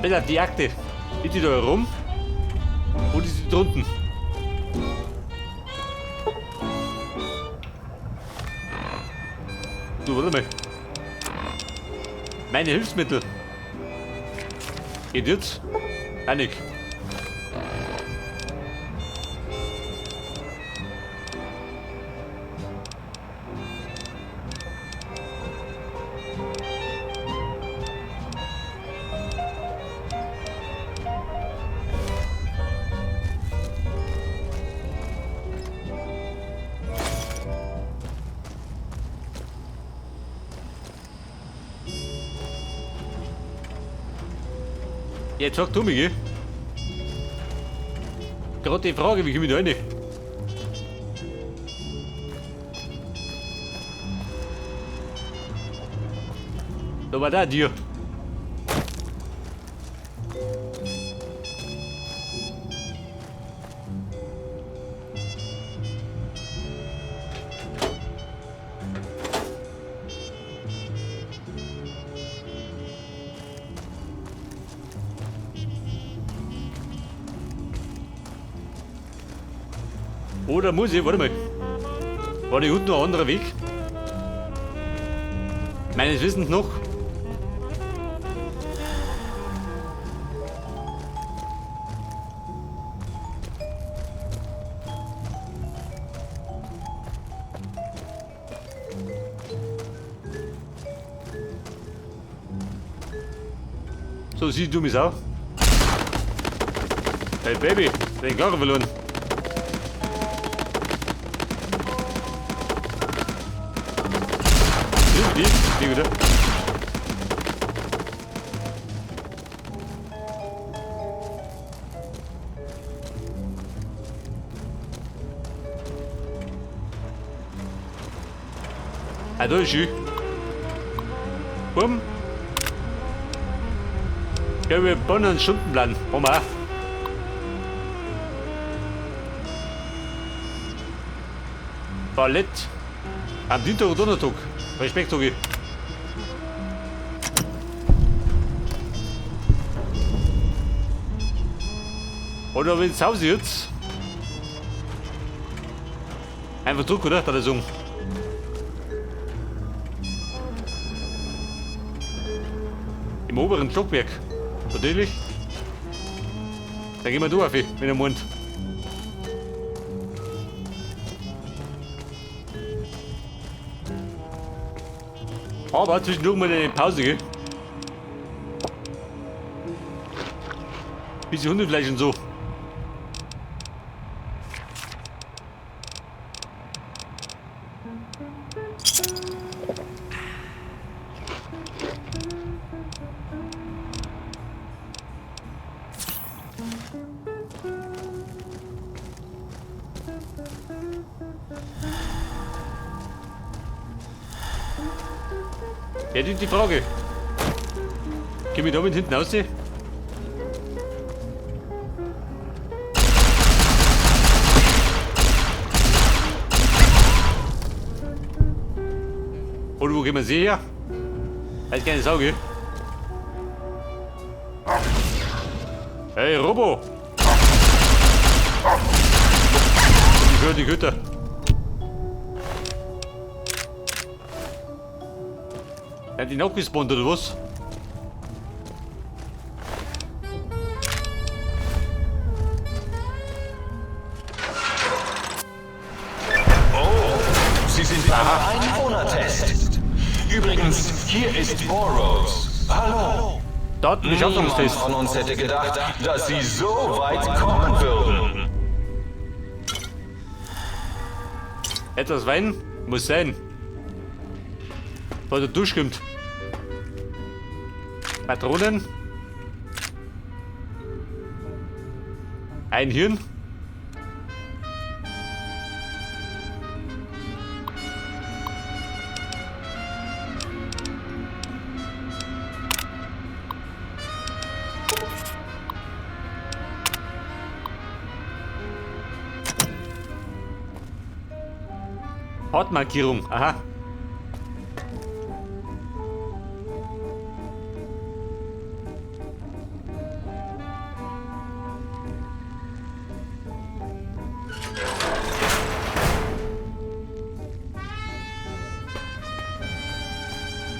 Besser die Akte. Ist die da herum? Oder ist die drunten? Du, warte mal. Meine Hilfsmittel. Geht jetzt? Einig. Jetzt sag du mir, gell? Gerade die Frage, wie komme ich da rein? Da war da dir. Oder muss ich, warte mal. War da unten noch ein anderer Weg? Meines Wissens noch. So sieht du mich auch. Hey Baby, den Garten verloren. Die, oder? Ah, da ist schön. Bumm. Ja, wir bauen einen Stundenplan. Haben wir auch. Ballett. Am Dienstag und Donnerstag. Respekt, sag ich. Oder wenn es Haus jetzt. Einfach zurück, oder? Da der sagen. Im oberen Stockwerk. Natürlich. Da gehen wir durch, wenn er meint. Aber zwischendurch mal eine Pause, gell? Bisschen Hundefleisch und so. Ja, die Frage. Geh ich da mit hinten raus? Oder wo gehen wir sie her? Weiß keine Sau, gell? Hey, Robo! Ich höre die Güter. Er hat ihn auch gespawnt, oder was? Oh, Sie sind beim Einwohnertest. Übrigens, hier ist Boros. Hallo. Datenbeschaffungstest. Niemand von uns hätte gedacht, dass Sie so weit kommen würden. Etwas Wein muss sein. Weil der Dusch kommt. Patronen. Ein Hirn. Ortmarkierung, aha.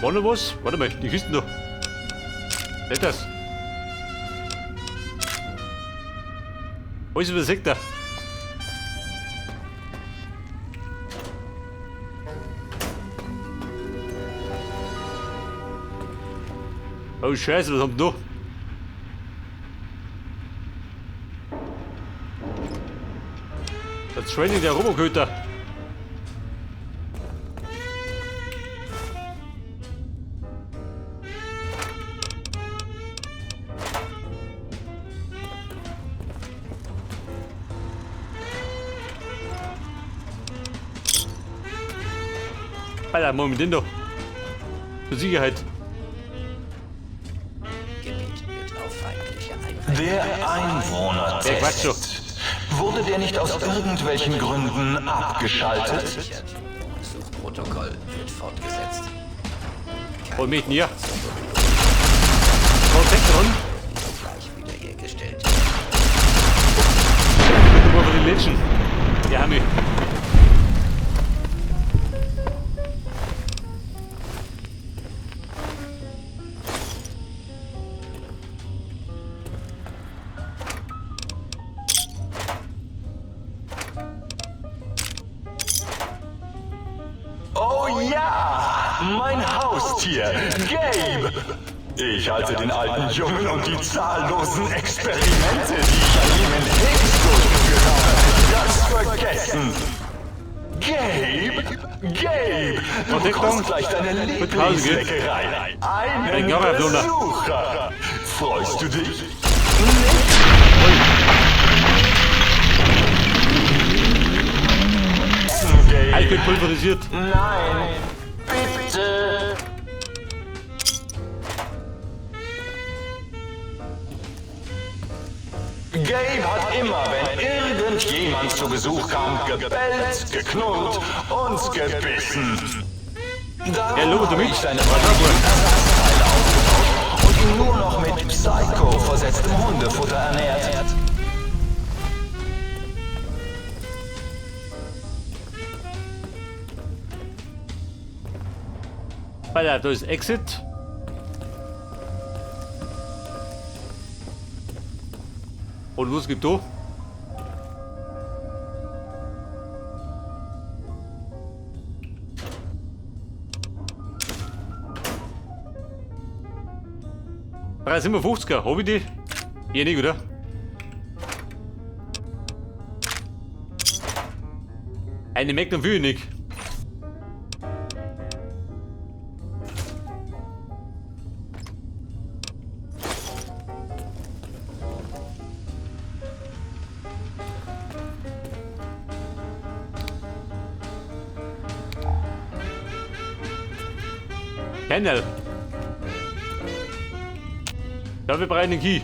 War noch was? Warte mal, die Kisten da. Nicht das. Alles übersehen da. Oh Scheiße, was haben wir da? Das Schweine der Roboköter. Alter, Moment, den doch. Zur Sicherheit. Gebiet wird auf feindliche Einheiten. Der Der Quatsch doch. Einwohnertest. Wurde der nicht aus irgendwelchen Gründen abgeschaltet? Gesichert. Suchprotokoll wird fortgesetzt. Hol mich hier. Protektron. Gleich wiederhergestellt. Bitte mal von den Menschen. Ja, haben wir. Oh ja, mein Haustier, Gabe. Ich halte den alten Jungen und die zahllosen Experimente, die ich an ihm in Higgs durchgeführt habe, ganz vergessen. Gabe, Gabe, du Protektor. bekommst gleich deine Mit Hause geht's. Lieblingsleckerei. Ein Einen Garablunder. Besucher. Freust du dich? Nicht? Gabe. Ich bin pulverisiert. Nein, bitte. Gabe hat immer, wenn irgendjemand zu Besuch kam, gebellt, geknurrt und gebissen. Darum Ja, Logo, habe damit. ich seine Ersatzteile ausgetauscht und ihn nur noch mit Psycho versetztem Hundefutter ernährt. Alter, da ist Exit. Und was gibt da? Er hab ich die? Ja, nicht, oder? Eine Magnum will ich nicht. Kennel. Da wir brauchen den Key.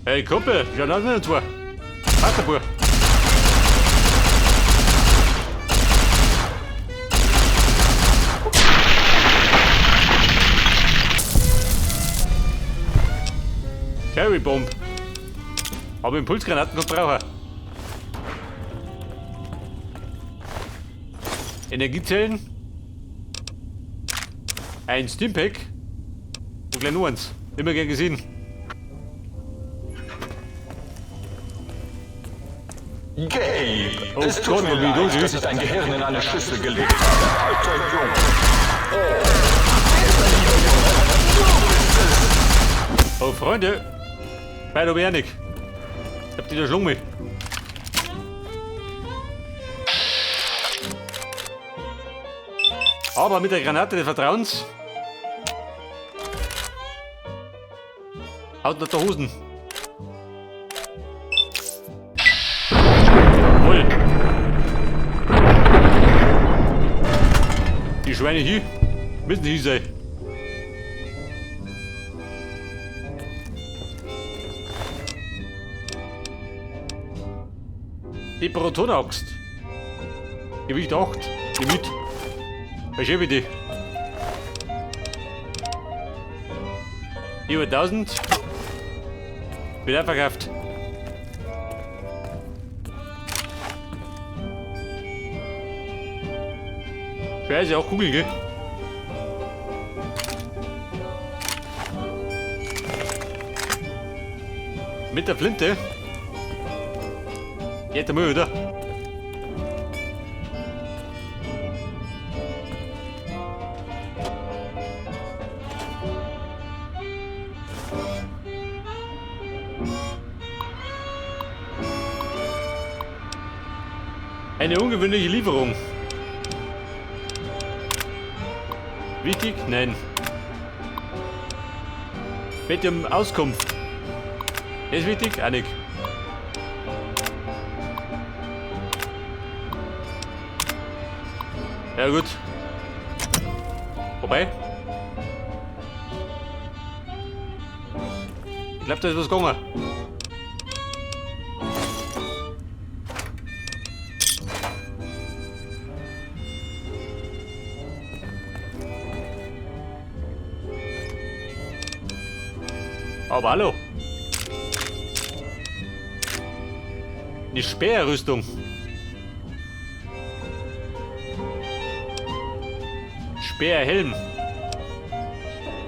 Hey Kumpel, ja noch nicht zwei. Warte, Bub. Cherry Bomb. Aber Impulsgranaten kann brauchen. Energiezellen. Ein Stimpack. Und gleich nur eins. Immer gern gesehen. Gabe, Oh es tut Gott, mir wie leid, du dass ich dein Gehirn in eine Schüssel gelegt habe, alter Junge. Oh, wer ist ein lieber Junge? Du bist es. Oh, Freunde. Beide hab ich auch nicht. Ich hab die da schlungen mich. Aber mit der Granate des Vertrauens haut nach der Hosen. Voll. Die Schweine hier müssen hier sein. Die Protonaxt. Gewicht 8. Gemüt. Verschiebe die. Über 1000. Wieder verkauft. Scheiße, auch Kugeln, gell? Mit der Flinte. Geht der Müll, oder? Eine ungewöhnliche Lieferung. Wichtig? Nein. Mit dem Auskunft. Ist wichtig? Auch nicht. Ja gut. Vorbei. Ich glaube, da ist was gegangen. Aber hallo. Eine Speerrüstung. Speerhelm.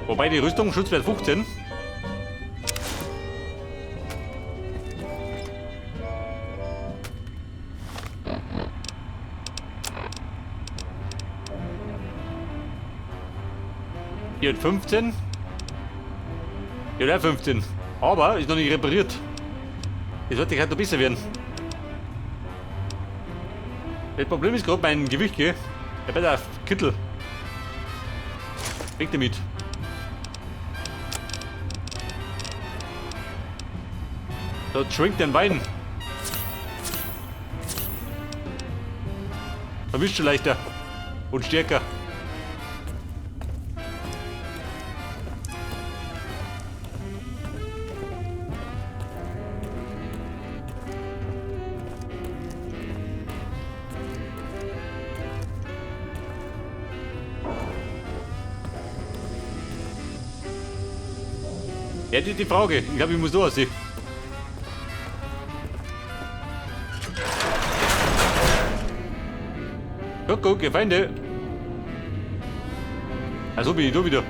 Wobei die Rüstung Schutzwert 15. Hier hat 15. Ja, der 15. Aber ist noch nicht repariert. Das sollte halt noch besser werden. Das Problem ist gerade mein Gewicht, gell? Ja, bei der Kittel. Weg damit. So, trink den Wein. Dann bist du leichter und stärker. Ja, die Frage. Ich glaube, ich muss da aussehen. Guck, guck, ihr Feinde. Also bin ich da wieder.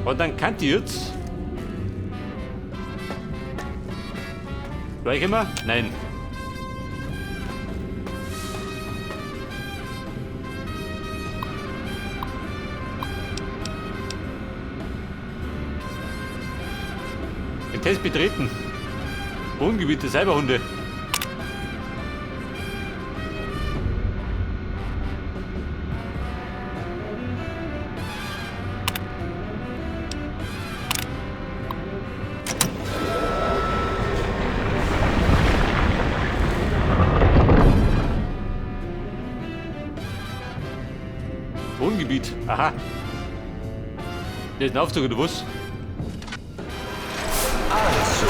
Und dann kann die jetzt. Gleich immer? Nein. Den Test betreten. Wohngebiet der Cyberhunde. Wohngebiet. Aha. Der ist ein Aufzug oder was? Also,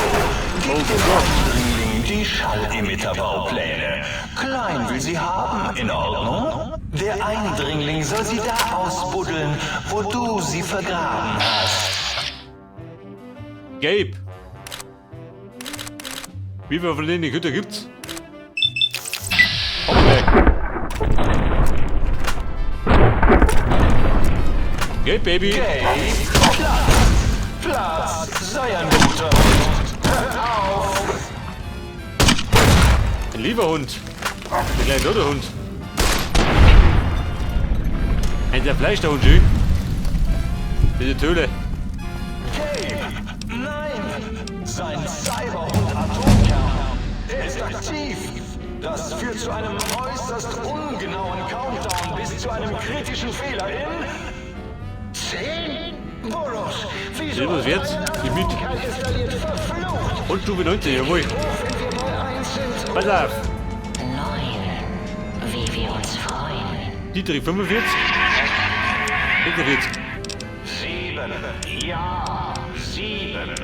gib dem Eindringling die Schallemitterbaupläne. Klein will sie haben, in Ordnung? Der Eindringling soll sie da ausbuddeln, wo du sie vergraben hast. Gabe. Wie viele von denen Hütte gibt's? Okay. Gabe, Baby. Gabe, Platz. Platz, sei ein guter Hund. Hör auf. Ein lieber Hund. Der kleine tote Hund. Ein zerfleischter Hund, schön. Diese Töle. Gabe, nein. Sein Cyberhund-Atomkern. Er ist aktiv. Das führt zu einem äußerst ungenauen Countdown bis zu einem kritischen Fehler in 10? Burroughs, wieso Was jetzt? Die mit. Und Stufe 19, jawohl. Pass auf. 9. Wie wir uns freuen. Dietrich 45. 46. 7. Ja, 7.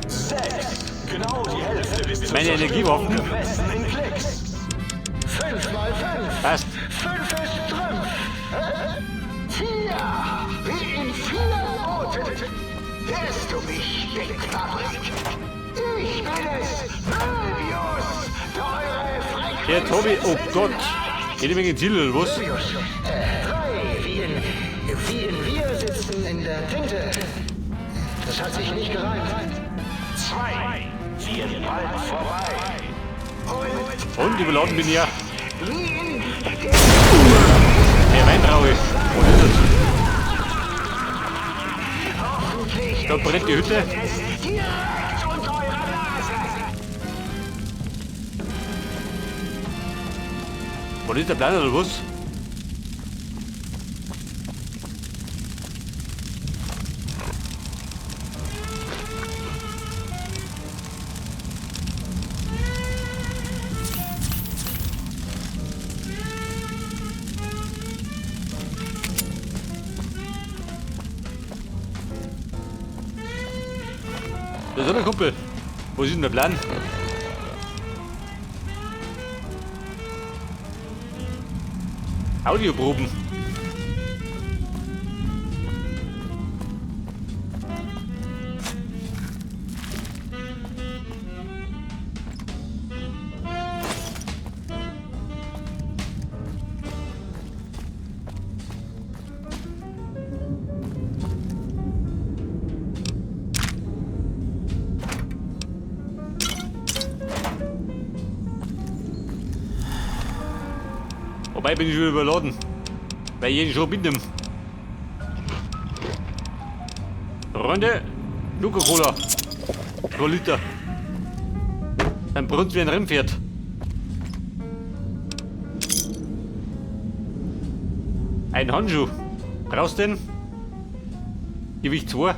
6. Genau die Hälfte bis zur Meine Energiewaffen. Gemessen in Klicks. 5 mal 5. Passt. 5 ist Trümpf. Hörst du mich, Denkfabrik? Ich bin es, Möbius, der eure Frequenz... Der Tobi, oh Gott. Jede Menge Ziele, oder was? Möbius, drei, wie in wir sitzen in der Tinte. Das hat sich nicht gereimt. 2, wie in bald vorbei. Und überladen bin ich ja. Wie in Mehr Weintraube. Was ist das? Da brennt die Hütte. es direkt unter eurer Nase. Was ist der Plan oder was? Da ist der Kumpel. Wo ist denn der Plan? Audioproben. Wobei bin ich schon überladen. Weil ich jeden schon mitnehme. Freunde, Coca-Cola. 2 Liter. Dann brummt wie ein Rennpferd. Ein Handschuh. Brauchst du den? Gewicht 2.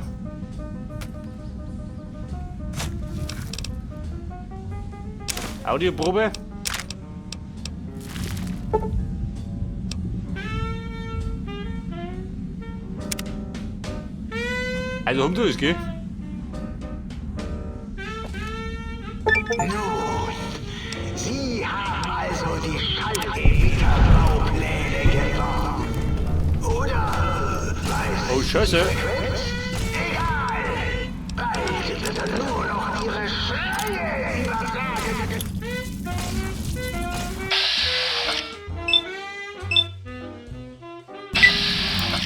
Audioprobe. Also um du es, gell? Nun, Sie haben also die Schallemitter-Baupläne genommen. Oder weiß Oh, Scheiße. Frequenz? Egal. Bald wird er nur noch Ihre Schreie übertragen.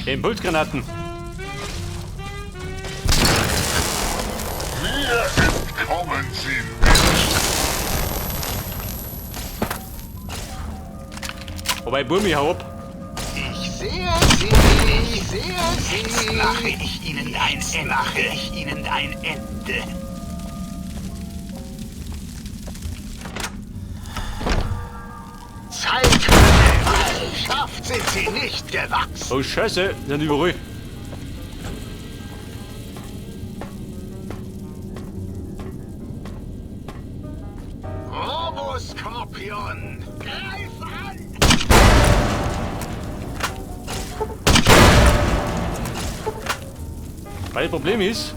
Impulsgranaten. Mir entkommen Sie nicht. Wobei, Burmi, hau ab. Ich sehe Sie, ich sehe Sie. Jetzt mache ich Ihnen ein Ende. Mache ich Ihnen ein Ende. Zeit für eine Schaft sind Sie nicht gewachsen. Oh Scheiße, sind überall. Roboskorpion, greif an! Weil das Problem ist,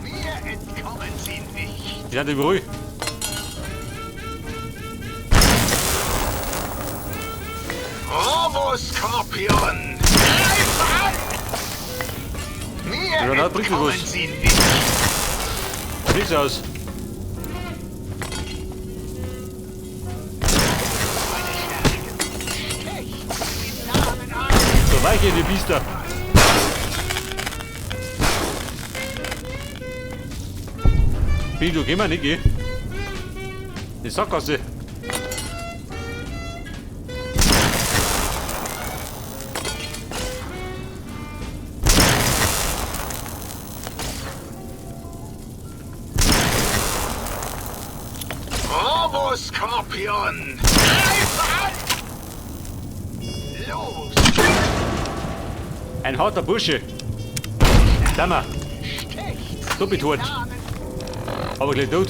Mir entkommen Sie nicht. die sind überall. Roboskorpion, greif an! Mir Ja, da bringt entkommen was. Sie nicht. Nichts aus. So weiche die Biester. Wie, du geh mal nicht, geh. Die Sackgasse. Roboskorpion, greif an! Los, Ein harter Bursche. Dammer, stecht Doppeltot. Aber gleich tot.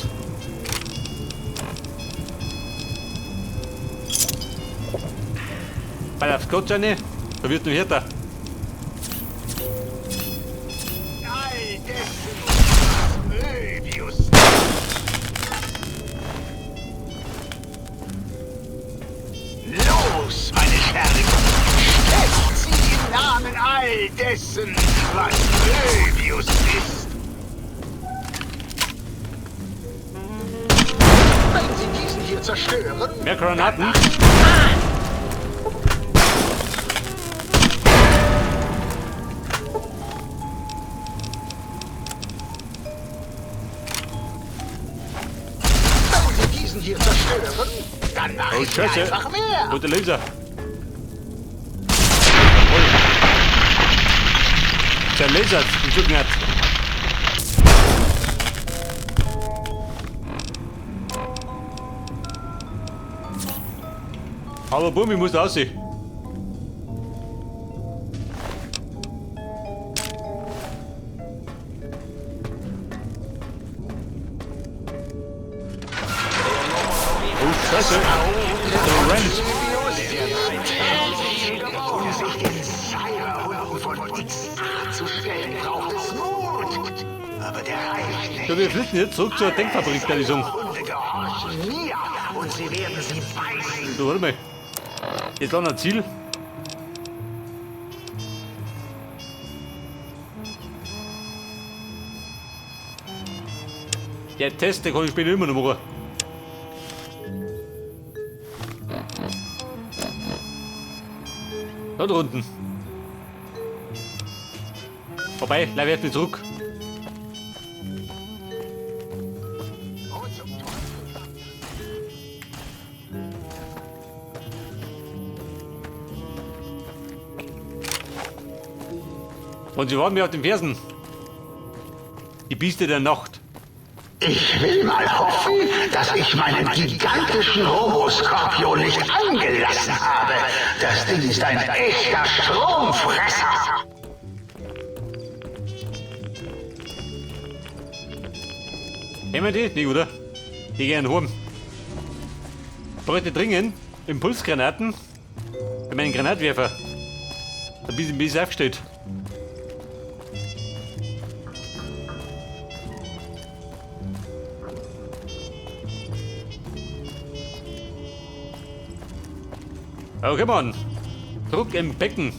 Weil aufs Gott seine, da wird nur härter. All dessen, was Möbius. Los, meine Schergen! Stecht sie im Namen all dessen, was Möbius ist! hier zerstören, Mehr Granaten. Wenn Sie diesen hier zerstören, dann mache Oh, ich mir Scheiße. einfach mehr. Und der Laser. Jawohl. Zerlasert, die Zucknat. Aber Bum, ich muss aussehen. Oh, Scheiße. Der rennt. Um sich den Cyberhunden von X8 zu stellen, braucht es Mut. Aber der reicht nicht. So, wir flüchten jetzt zurück zur Denkfabrik, der ich sagen. Hunde gehorchen mir und sie werden sie beißen. So, warte mal. Jetzt noch ein Ziel. Der Test, den kann ich später immer noch machen. Da drunten. Vorbei, bleib jetzt nicht zurück. Und sie waren mir auf den Fersen. Die Bieste der Nacht. Ich will mal hoffen, dass ich meinen gigantischen Roboskorpion nicht angelassen habe. Das Ding ist ein echter Stromfresser. Nehmen wir die? Nee, oder? Die gehen heim. Bräuchte dringend Impulsgranaten für meinen Granatwerfer. Ein bisschen aufgestellt. Okay, Mann. Druck im Becken.